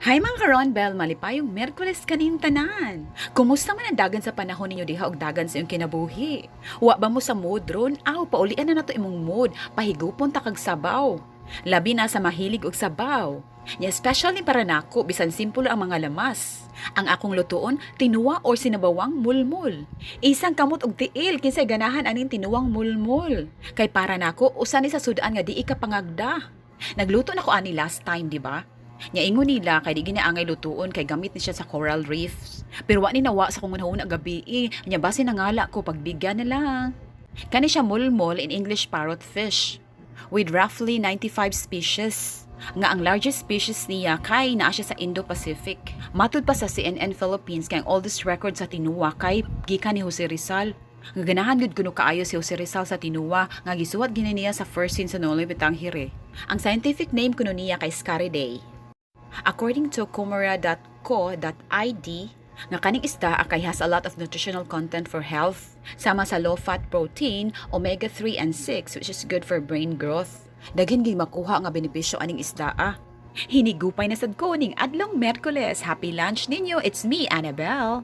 Hi, mga ka-Ronbel, malipayong Miyerkules kaning tanan. Kumusta man ang dagan sa panahon ninyo diha og dagan sa iyong kinabuhi? Wa ba mo sa mood ron? Aw, paulian na nato imong mood. Pahigupon ta kag sabaw. Labi na sa mahilig og sabaw. Nya special ni para nako, bisan simple ang mga lamas. Ang akong lutuon, tinuwa or sinabawang mulmul. Isang kamot og tiil, kinsay ganahan aning tinuwang mulmul? Kay para nako, usa ni sa sudan nga di ka pangagda. Nagluto na ko ani last time, di ba? Nya ingon nila kay di ginaangay lutuon kay gamit ni siya sa coral reefs. Pero wa ni nawa sa kong hunahuna gabi eh. Nya base nangala ko, pagbigyan na lang. Kani siya mulmul, in English parrot fish, with roughly 95 species. Nga ang largest species niya kay naa siya sa Indo-Pacific. Matud pa sa CNN Philippines kay ang oldest record sa tinuwa kay gikan ni Jose Rizal. Nga ganahan gud kuno kaayo si Jose Rizal sa tinuwa nga gisuwat gini niya sa first scene sa Noli Me Tangere. Ang scientific name kuno niya kay Scaridae. According to kumara.co.id, nga kaning isda kay has a lot of nutritional content for health, sama sa low-fat protein, omega-3 and 6, which is good for brain growth. Daghan gyud makuha nga benepisyo aning isda ah. Hinigupay na sad ko ning adlong Miyerkules. Happy lunch ninyo. It's me, Annabelle.